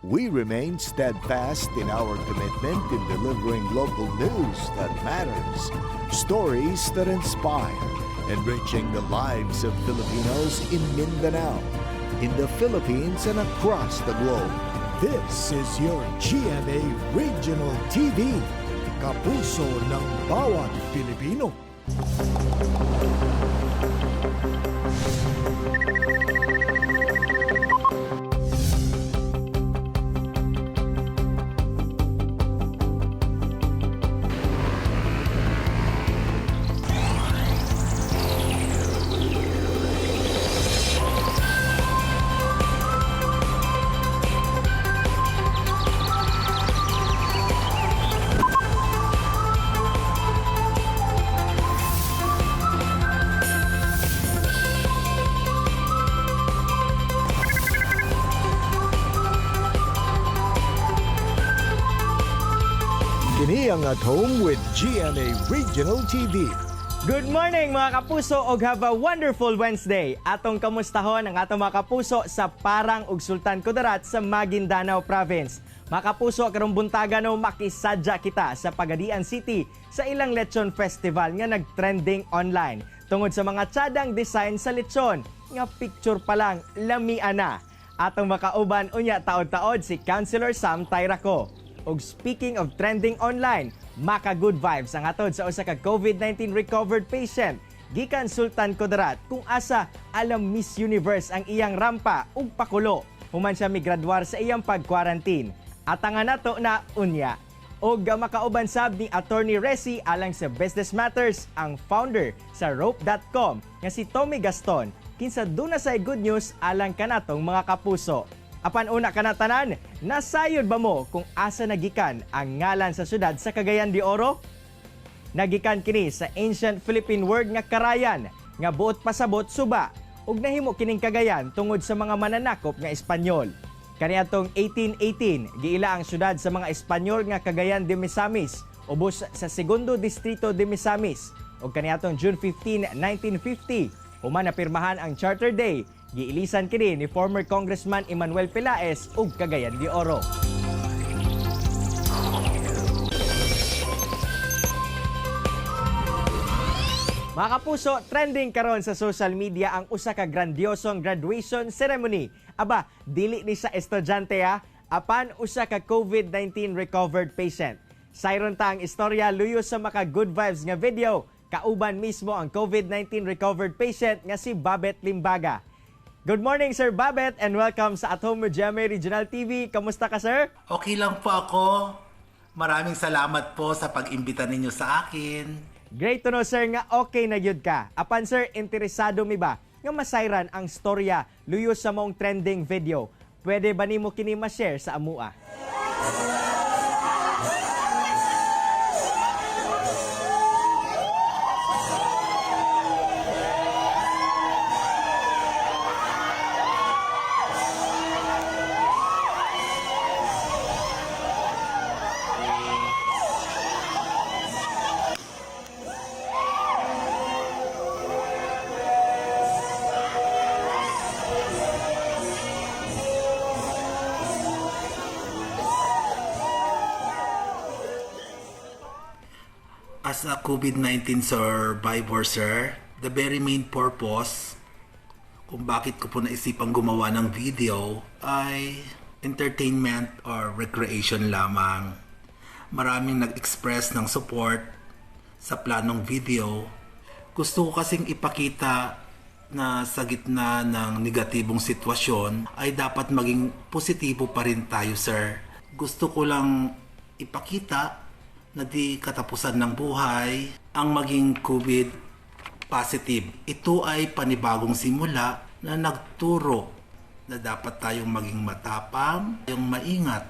We remain steadfast in our commitment in delivering local news that matters, stories that inspire, enriching the lives of Filipinos in Mindanao, in the Philippines, and across the globe. This is your GMA Regional TV, kapuso ng bawat Pilipino. Kini ang At Home with GMA Regional TV. Good morning, mga kapuso, og have a wonderful Wednesday. Atong kamustahon ang atong mga kapuso sa Parang ug Sultan Kudarat sa Maguindanao Province. Mga kapuso, karong buntaga no, makisadya kita sa Pagadian City sa ilang lechon festival nga nagtrending online tungod sa mga tsadang design sa lechon nga picture pa lang lamian na. Atong makauban unya taod-taod si Councilor Sam Tayraco. Og speaking of trending online, maka good vibes ang atod sa usa ka COVID-19 recovered patient gikan Sultan Kudarat kung asa alam Miss Universe ang iyang rampa ug pakulo human siya migraduar sa iyang pag-quarantine. Atangan nato na unya. Og makauban sab ni Attorney Resi alang sa Business Matters ang founder sa rope.com nga si Tommy Gaston, kinsa duna say good news alang kanatong mga kapuso. Apan una kanatanan, nasayod ba mo kung asa nagikan ang ngalan sa syudad sa Cagayan de Oro? Nagikan kini sa ancient Philippine word nga karayan nga buot pasabot suba, ug nahimo kining Cagayan tungod sa mga mananakop nga Espanyol. Kaniadtong 1818, giila ang syudad sa mga Espanyol nga Cagayan de Misamis ubos sa Segundo Distrito de Misamis. Ug kaniadtong June 15, 1950, human napirmahan ang Charter Day, giilisan kini ni former Congressman Emmanuel Pelaez ug Cagayan de Oro. Mga kapuso, trending karon sa social media ang usa ka grandiosong graduation ceremony. Aba, dili ni sa estudyante ha, apan usa ka COVID-19 recovered patient. Sayron ta ang istorya luyo sa maka good vibes nga video, kauban mismo ang COVID-19 recovered patient nga si Babet Limbaga. Good morning, Sir Babet, and welcome sa At Home with GMA Regional TV. Kamusta ka, sir? Okay lang po ako. Maraming salamat po sa pag-imbita ninyo sa akin. Great to know, sir, nga okay na gyud ka. Apan sir, interesado mi ba nga masayran ang storya luyo sa maong trending video? Pwede ba nimo kini ma-share sa amua? As a COVID-19 survivor, sir, the very main purpose kung bakit ko po naisipang gumawa ng video ay entertainment or recreation lamang. Maraming nag-express ng support sa planong video. Gusto ko kasing ipakita na sa gitna ng negatibong sitwasyon ay dapat maging positibo pa rin tayo, sir. Gusto ko lang ipakita na di katapusan ng buhay ang maging COVID positive. Ito ay panibagong simula na nagturo na dapat tayong maging matapang, yung maingat,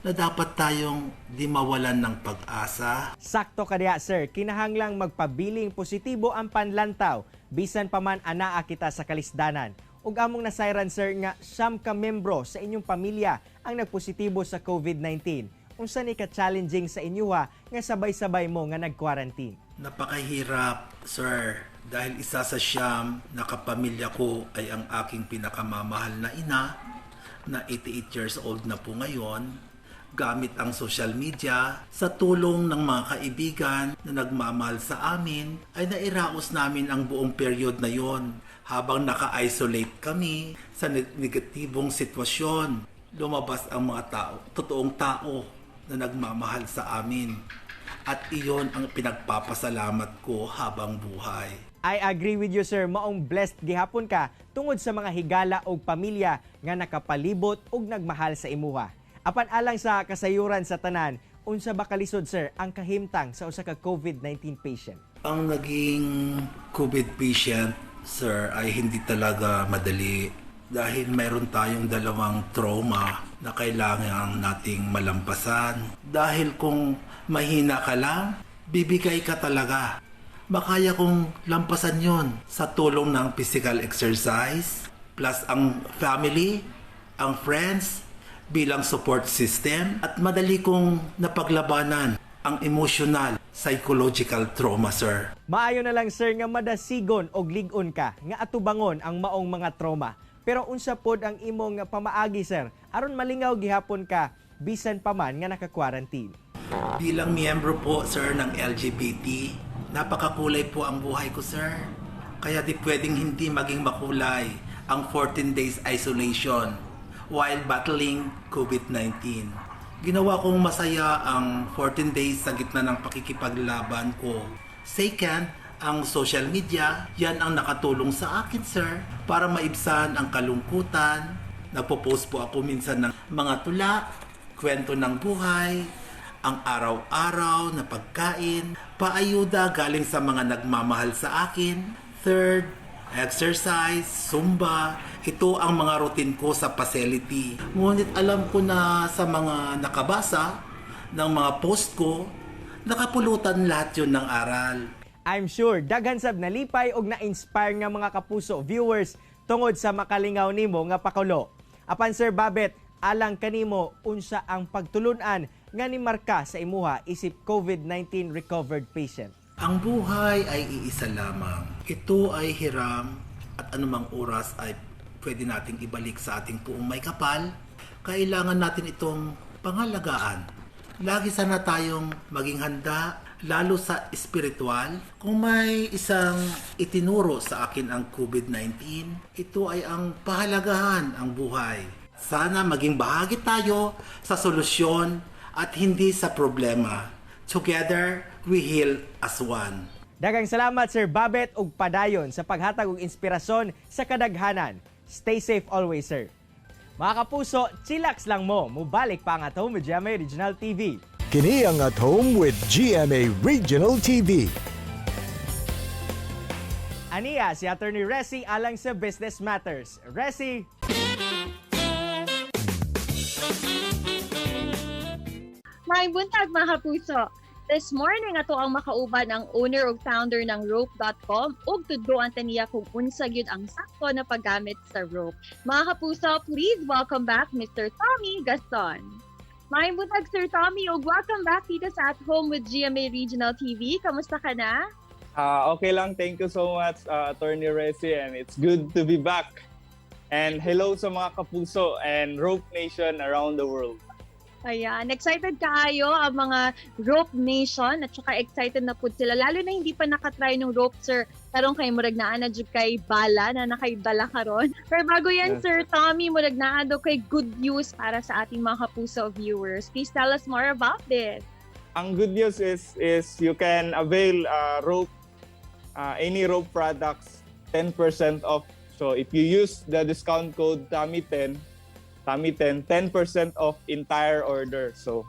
na dapat tayong di mawalan ng pag-asa. Sakto ka diha, sir, kinahanglang magpabiling positibo ang panlantaw bisan pa man anaa kita sa kalisdanan. Ug among nasayran, sir, nga 9 ka membro sa inyong pamilya ang nagpositibo sa COVID-19. Unsa ni ka challenging sa inyo ha nga sabay-sabay mo nga nag-quarantine? Napakahirap, sir, dahil isa sa 9 na kapamilya ko ay ang aking pinakamamahal na ina na 88 years old na po ngayon, gamit ang social media, sa tulong ng mga kaibigan na nagmamahal sa amin, ay nairaos namin ang buong period na yon habang naka-isolate kami sa negatibong sitwasyon. Lumabas ang mga tao, totoong tao na nagmamahal sa amin. At iyon ang pinagpapasalamat ko habang buhay. I agree with you, sir, maong blessed gihapon ka tungod sa mga higala og pamilya nga nakapalibot ug nagmahal sa imuha. Apan alang sa kasayuran sa tanan, unsa ba kalisod, sir, ang kahimtang sa usa ka COVID-19 patient? Ang naging COVID patient, sir, ay hindi talaga madali dahil meron tayong dalawang trauma na kailangan nating malampasan. Dahil kung mahina ka lang, bibigay ka talaga. Makaya kong lampasan yon sa tulong ng physical exercise, plus ang family, ang friends, bilang support system, at madali kong napaglabanan ang emotional, psychological trauma, sir. Maayo na lang, sir, nga madasigon og lig-on ka nga atubangon ang maong mga trauma. Pero unsa pod ang imong pamaagi, sir, aron malingaw gihapon ka bisan pa man nga naka-quarantine? Bilang miyembro po, sir, ng LGBT, napakakulay po ang buhay ko, sir. Kaya di pwedeng hindi maging makulay ang 14 days isolation while battling COVID-19. Ginawa kong masaya ang 14 days sa gitna ng pakikipaglaban ko. Second, ang social media, yan ang nakatulong sa akin, sir, para maibsan ang kalungkutan. Nagpo-post po ako minsan ng mga tula, kwento ng buhay, ang araw-araw na pagkain, paayuda galing sa mga nagmamahal sa akin. Third, exercise, Zumba. Ito ang mga routine ko sa facility. Ngunit alam ko na sa mga nakabasa ng mga post ko, nakapulutan lahat yun ng aral. I'm sure daghan sab nalipay og na-inspire nga mga kapuso viewers tungod sa makalingaw nimo nga pakulo. Apan Sir Babet, alang kanimo, unsa ang pagtulunan nga nimarka sa imuha isip COVID-19 recovered patient? Ang buhay ay iisa lamang. Ito ay hiram at anumang oras ay pwede nating ibalik sa ating Poong Maykapal. Kailangan natin itong pangalagaan. Lagi sana tayong maging handa, lalo sa espiritual. Kung may isang itinuro sa akin ang COVID-19, ito ay ang pahalagahan ang buhay. Sana maging bahagi tayo sa solusyon at hindi sa problema. Together, we heal as one. Daghang salamat, Sir Babet, ug padayon sa paghatag og inspirasyon sa kadaghanan. Stay safe always, sir. Mga kapuso, chillax lang mo. Mubalik pa ang At Home with GMA Regional TV. Kini ang At Home with GMA Regional TV. Aniya si Attorney Resi alang sa Business Matters. Resi! Maayong buntag, mga kapuso. This morning ato ang makauban ang owner ug founder ng rope.com ug tudloan ta niya kung unsa gyud ang sakto na paggamit sa rope. Mga kapuso, please welcome back Mr. Tommy Gaston. Maayong buntag, Sir Tommy, ug welcome back dito sa At Home with GMA Regional TV. Kamusta ka na? Ah, okay lang. Thank you so much, Attorney Resi, and it's good to be back. And hello sa mga kapuso and Rope Nation around the world. Ayan, excited kaayo ang mga Rope Nation at saka excited na pud sila lalo na hindi pa nakatry ng rope, sir. Karon kay murag naa na jud kay bala na nakaibala karon. Pero bago yan, Sir Tommy, murag naa daw kay good news para sa ating mga kapuso viewers. Please tell us more about this. Ang good news is you can avail rope, any rope products, 10% off. So if you use the discount code TOMMY10, TOMMY10, 10% off entire order. So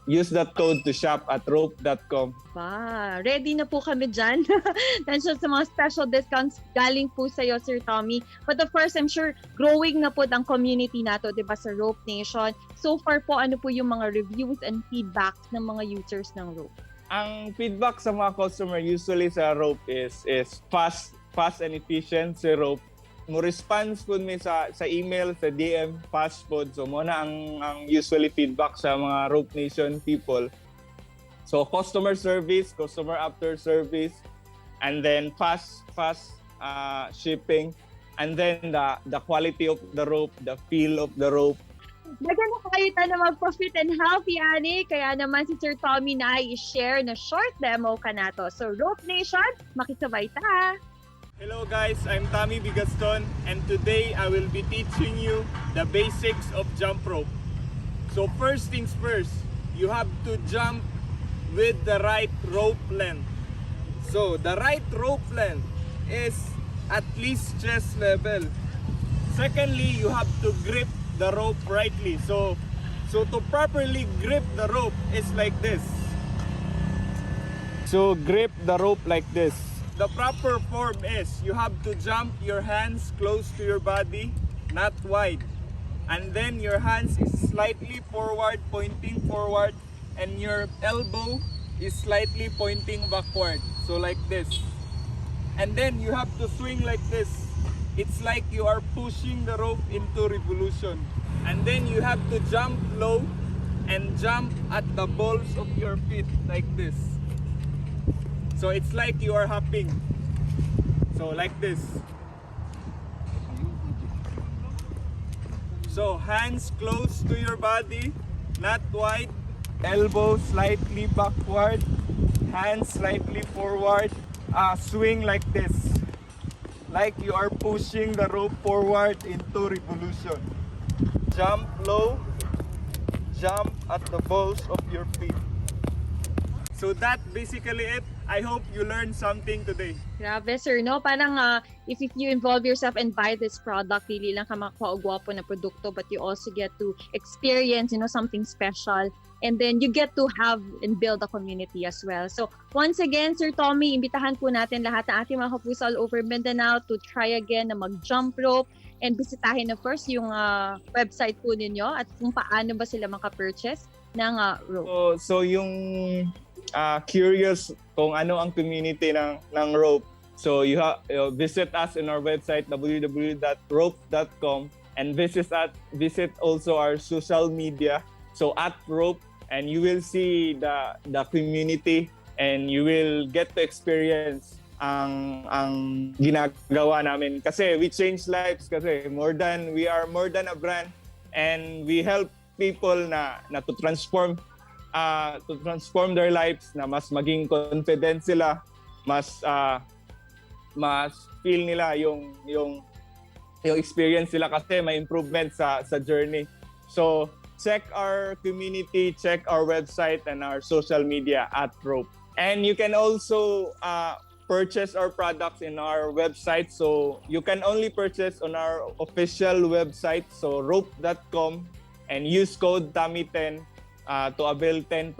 use that code to shop at rope.com. Ba, ready na po kami dyan. Dahil sa mga special discounts galing po sa'yo, Sir Tommy. But of course, I'm sure growing na po ang community nato, di ba, sa Rope Nation. So far po, ano po yung mga reviews and feedbacks ng mga users ng Rope? Ang feedback sa mga customer usually sa Rope is fast and efficient si Rope. Mo response pud mi sa email, sa DM, fast pod. So mo na ang usually feedback sa mga Rope Nation people. So customer service, customer after service, and then fast shipping. And then the quality of the rope, the feel of the rope. Daghan na kayo ta na magpa-fit and healthy, ani. Kaya naman si Sir Tommy na i-share na short demo kanato. So, Rope Nation, makisabay ta! Hello guys, I'm Tommy Bigaston and today I will be teaching you the basics of jump rope. So first things first, you have to jump with the right rope length. So the right rope length is at least chest level. Secondly, you have to grip the rope rightly. So to properly grip the rope is like this. So grip the rope like this. The proper form is you have to jump your hands close to your body, not wide. And then your hands is slightly forward, pointing forward, and your elbow is slightly pointing backward. So like this. And then you have to swing like this. It's like you are pushing the rope into revolution. And then you have to jump low and jump at the balls of your feet like this. So it's like you are hopping. So like this. So hands close to your body, not wide, elbow slightly backward, hands slightly forward, swing like this. Like you are pushing the rope forward into revolution. Jump low, jump at the balls of your feet. So that basically it. I hope you learned something today. Grabe, sir, no? Parang if you involve yourself and buy this product, dili lang ka makakuha og gwapo na produkto, but you also get to experience something special. And then you get to have and build a community as well. So once again, Sir Tommy, imbitahan po natin lahat ng ating mga kapuso all over Mindanao to try again na mag-jump rope and bisitahin, of course, yung website po ninyo at kung paano ba sila maka-purchase ng rope. So yung curious kung ano ang community ng rope. So you visit us in our website www.rope.com and visit also our social media. So @rope, and you will see the community and you will get to experience ang ginagawa namin kasi we change lives, kasi more than we are more than a brand and we help people na to transform their lives, na mas maging confident sila, mas feel nila yung experience nila kasi may improvement sa journey. So check our community, check our website and our social media @rope. And you can also purchase our products in our website. So you can only purchase on our official website, so rope.com, and use code TAMI10 to avail 10%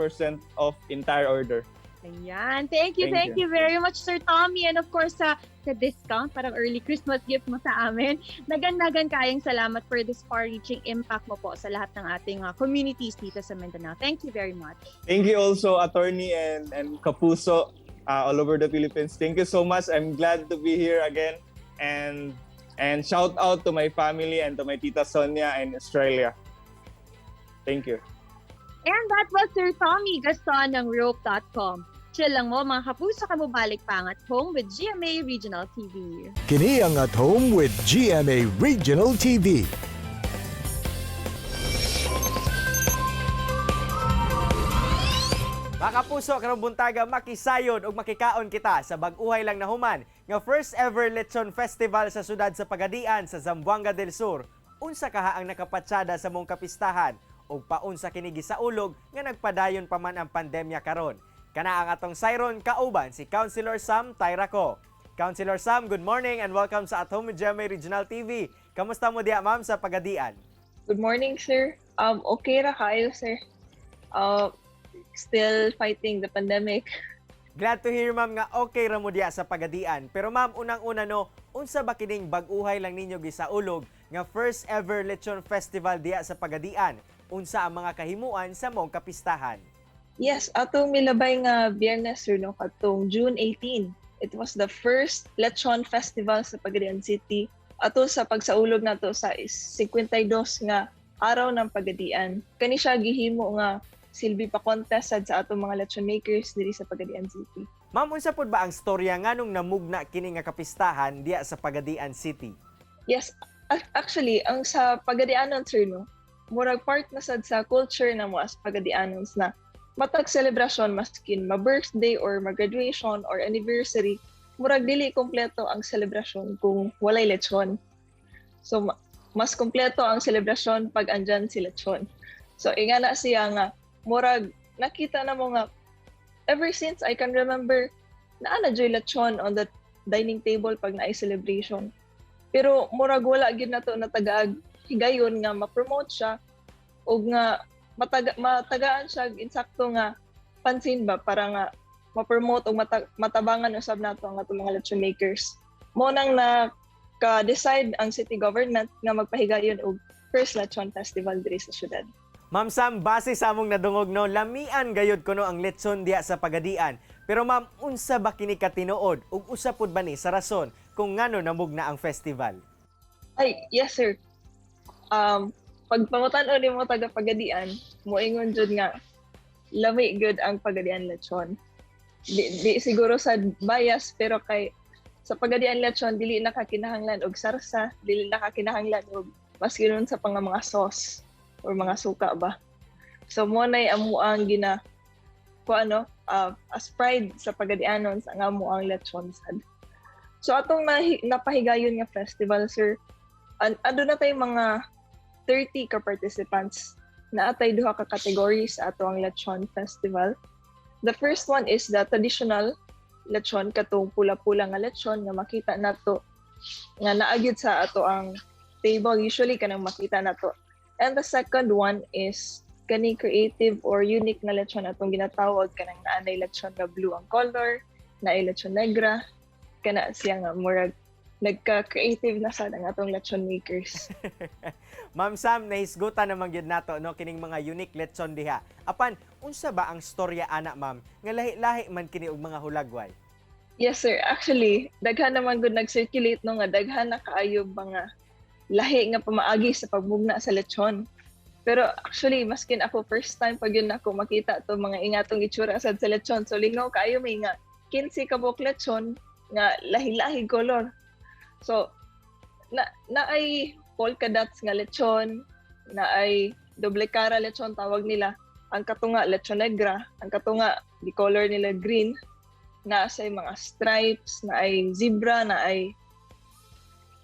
off entire order. Ayan. Thank you, thank Thank you very much, Sir Tommy. And of course, sa discount, parang early Christmas gift mo sa amin. Daghan-daghan kayong salamat for this far-reaching impact mo po sa lahat ng ating communities dito sa Mindanao. Thank you very much. Thank you also, attorney and Kapuso all over the Philippines. Thank you so much. I'm glad to be here again. And shout out to my family and to my Tita Sonia in Australia. Thank you. And that was Sir Tommy Gaston ng Rope.com. Chill lang mo, mga kapuso, kamubalik pa ang At Home with GMA Regional TV. Kini ang At Home with GMA Regional TV. Mga kapuso, karong buntaga makisayod ug makikaon kita sa bag-uhay lang nahuman nga first ever Lechon Festival sa siyudad sa Pagadian sa Zamboanga del Sur. Unsa kaha ang nakapatsada sa maong kapistahan ug paunsa kini gisaulog nga nagpadayon pa man ang pandemya karon? Kana ang atong sayron kauban si Councilor Sam Tairaco. Councilor Sam, good morning and welcome sa At Home with GMA Regional TV. Kamusta mo diya, ma'am, sa Pagadian? Good morning, sir. Okay ra kayo, sir. Still fighting the pandemic. Glad to hear, ma'am, nga okay ra mo diya sa Pagadian. Pero ma'am, unang-una no, unsa ba kining bag-uhay lang ninyo gisaulog nga first ever Lechon Festival diya sa Pagadian? Unsa ang mga kahimuan sa maong kapistahan? Yes, atong milabay nga Biyernes, sir, no, katong June 18. It was the first Lechon Festival sa Pagadian City. Ato sa pagsaulog nato sa 52 nga araw ng Pagadian. Kani siya gihimo nga silbi pa contest sad sa atong mga lechon makers diri sa Pagadian City. Ma'am, unsa pud ba ang storya nganong namugna kini nga kapistahan diya sa Pagadian City? Yes, actually ang sa Pagadianon, sir, no, murag part na sad sa culture na mo as Pagadianons na matag selebrasyon, maskin ma-birthday or ma-graduation or anniversary, murag dili kompleto ang selebrasyon kung walay lechon. So mas kompleto ang selebrasyon pag andyan si lechon. So ingana siya nga murag nakita na mo nga ever since I can remember, naa na juy lechon on the dining table pag naay celebration. Pero murag wala gyud nato natagaag higayon nga ma-promote siya ug nga matagaan siya insakto nga pansin ba para nga ma-promote ug matabangan usab nato ang atong mga lechon makers. Mo nang na ka-decide ang city government nga magpahigayon og first lechon festival diri sa syudad. Ma'am Sam, base sa among nadungog, no, lamian gayud kuno ang letson diha sa Pagadian. Pero ma'am, unsa ba kini katinuod ug usa pud ba ni sa rason kung ngano namugna ang festival? Ay, yes, sir. Pag pangutan-on nimo taga Pagadian, moingon jud nga lami gyud ang Pagadian lechon. Di siguro sa bias, pero kay sa Pagadian lechon dili na kakinahanglan og sarsa, dili na kakinahanglan og maski sa pang mga sauce or mga suka ba. So mo nay amo ang gina ko ano as pride sa Pagadianon sa ang amo ang lechon sad. So atong napahigayon nga festival, sir, ando na tay mga 30 ka participants. Naa tay duha ka categories sa ato ang lechon festival. The first one is the traditional lechon, katong pula-pula nga lechon nga makita nato nga naa gyud sa ato ang table usually, kanang makita nato. And the second one is kani creative or unique nga lechon atong ginatawag, kanang naanay lechon nga blue ang color, naay lechon negra, kana siya nga murag nagka-creative na sad ang atong lechon makers. Ma'am Sam, nahisgutan naman gyud nato, no, kining mga unique letson diha. Apan unsa ba ang storya ana, ma'am, nga lahi-lahi man kini og mga hulagway? Yes, sir. Actually, daghan naman gud nag-circulate, no, nga daghan na kaayo mga lahi nga pamaagi sa pagmugna sa lechon. Pero actually, maskin ako, first time pag yun ako makita to mga ingatong itsura sad sa lechon. So lingaw kaayo may nga 15 ka buok lechon nga lahi-lahi color. So na naay polka dots nga lechon, naay doble cara lechon tawag nila. Ang katunga lechon negra, ang katunga di color nila green, na sa mga stripes, na ay zebra, na ay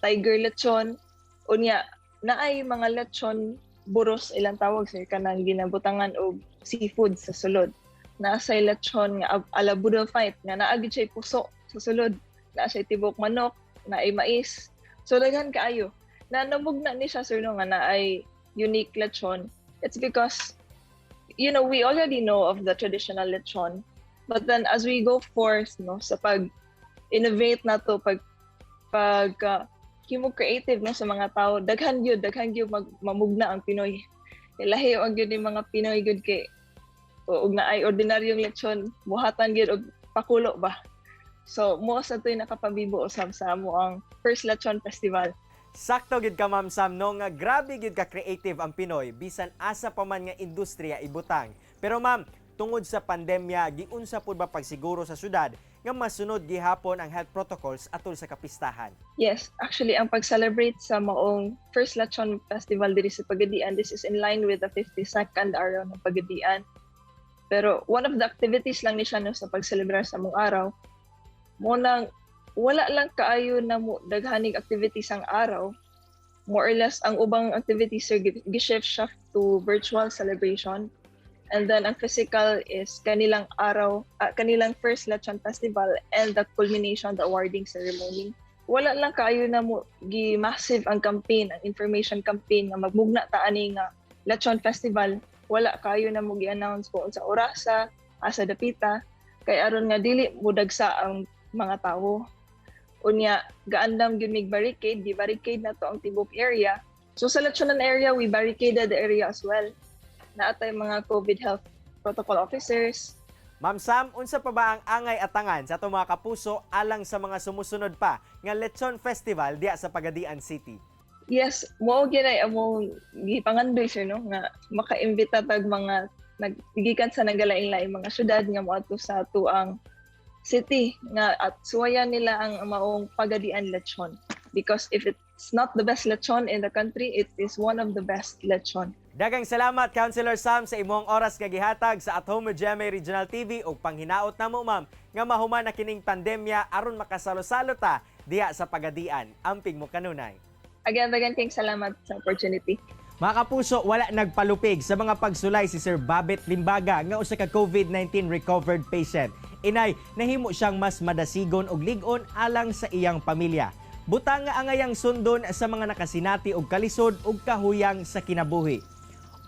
tiger lechon. Unya, na ay mga lechon buros ilang tawag, sir, kanang ginabutangan og seafood sa sulod. Naa say lechon nga ala boodle fight nga naa gyud siya puso sa sulod. Naa siya tibok manok, naay mais. So daghan kaayo. Na namugna ni siya, sir, no, nga naay unique lechon. It's because we already know of the traditional lechon. But then as we go forth, no, sa pag innovate na to, pag himo creative, no, sa mga tao, daghan gyud mamugna ang Pinoy. Lahi ang gyud ni mga Pinoy gyud kay ug naay ordinaryong lechon, buhatan gyud og pakulo ba. So mo sa to'y nakapabibo usab sa amo ang first lechon festival. Sakto gid ka, Ma'am Sam, no, nga grabe gid ka creative ang Pinoy bisan asa pa man nga industriya ibutang. Pero ma'am, tungod sa pandemya, giunsa pud ba pagsiguro sa syudad nga masunod gihapon ang health protocols atol sa kapistahan? Yes, actually ang pag-celebrate sa maong first lechon festival diri sa Pagadian, this is in line with the 52nd araw ng Pagadian. Pero one of the activities lang ni siya, no, sa pag-celebrar sa mong araw, mo nang wala lang kaayo na mo daghanig activities ang araw. More or less ang ubang activities, sir, gi-shift siya to virtual celebration. And then ang physical is kanilang araw, kanilang first lechon festival and the culmination, the awarding ceremony. Wala lang kaayo na mo gi massive ang campaign, ang information campaign nga magmugna ta ani nga lechon festival. Wala kaayo na mo gi-announce kung unsa orasa, asa dapita, kay aron nga dili mudagsa ang mga tawo. Unya, gaandam gyud mig barricade, gi barricade na to ang tibok area. So sa lechonan area, we barricaded the area as well. Naa tay mga COVID health protocol officers. Ma'am Sam, unsa pa ba ang angay atangan sa atong mga kapuso alang sa mga sumusunod pa nga Lechon Festival diya sa Pagadian City? Yes, mao gyud ay among gipangandoy, sir, no, nga makaimbita tag mga naggikan sa nagalain-laing mga syudad nga moadto sa atuang city nga at suwayan nila ang maong Pagadian lechon because if it it's not the best lechon in the country, it is one of the best lechon. Daghang salamat, Councilor Sam, sa imong oras nga gihatag sa At Home with GMA Regional TV ug panghinaot namo, ma'am, nga mahuman na kining pandemya aron makasalo-salo ta diha sa Pagadian. Amping mo kanunay. Again, again, kayong salamat sa opportunity. Mga kapuso, wala nagpalupig sa mga pagsulay si Sir Babet Limbaga nga usa ka COVID-19 recovered patient. Inay, nahimo siyang mas madasigon og lig-on alang sa iyang pamilya. Butang nga angayang sundon sa mga nakasinati og kalisod ug kahuyang sa kinabuhi.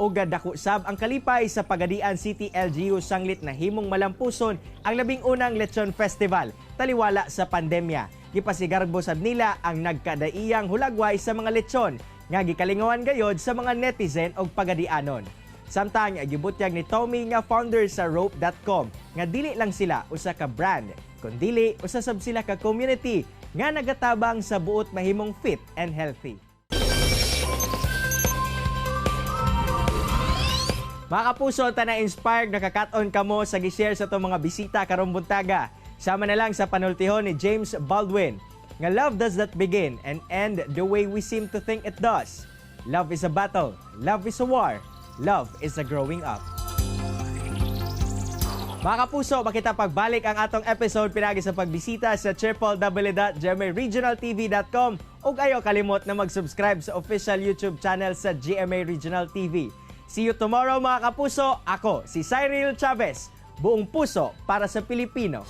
Og dako sab ang kalipay sa Pagadian City LGU sanglit nahimong malampuson ang 11 na Lechon Festival taliwala sa pandemya. Gipasigarbo sab nila ang nagkadaiyang hulagway sa mga lechon nga gikalingawan gayod sa mga netizen og Pagadianon. Samtang gibutyag ni Tommy nga founder sa rope.com nga dili lang sila usa ka brand, kundili usa sab sila ka community nga nagatabang sa buot mahimong fit and healthy. Mga kapuso, ta na-inspired, nakakat-on kamo sa gi-share sa atong mga bisita karong buntaga. Sama na lang sa panultihon ni James Baldwin nga love does not begin and end the way we seem to think it does. Love is a battle. Love is a war. Love is a growing up. Mga kapuso, makita pagbalik ang atong episode pinagi sa pagbisita sa www.gmaregionaltv.com ug ayaw kalimot na mag-subscribe sa official YouTube channel sa GMA Regional TV. See you tomorrow, mga kapuso. Ako si Cyril Chavez. Buong puso para sa Pilipino.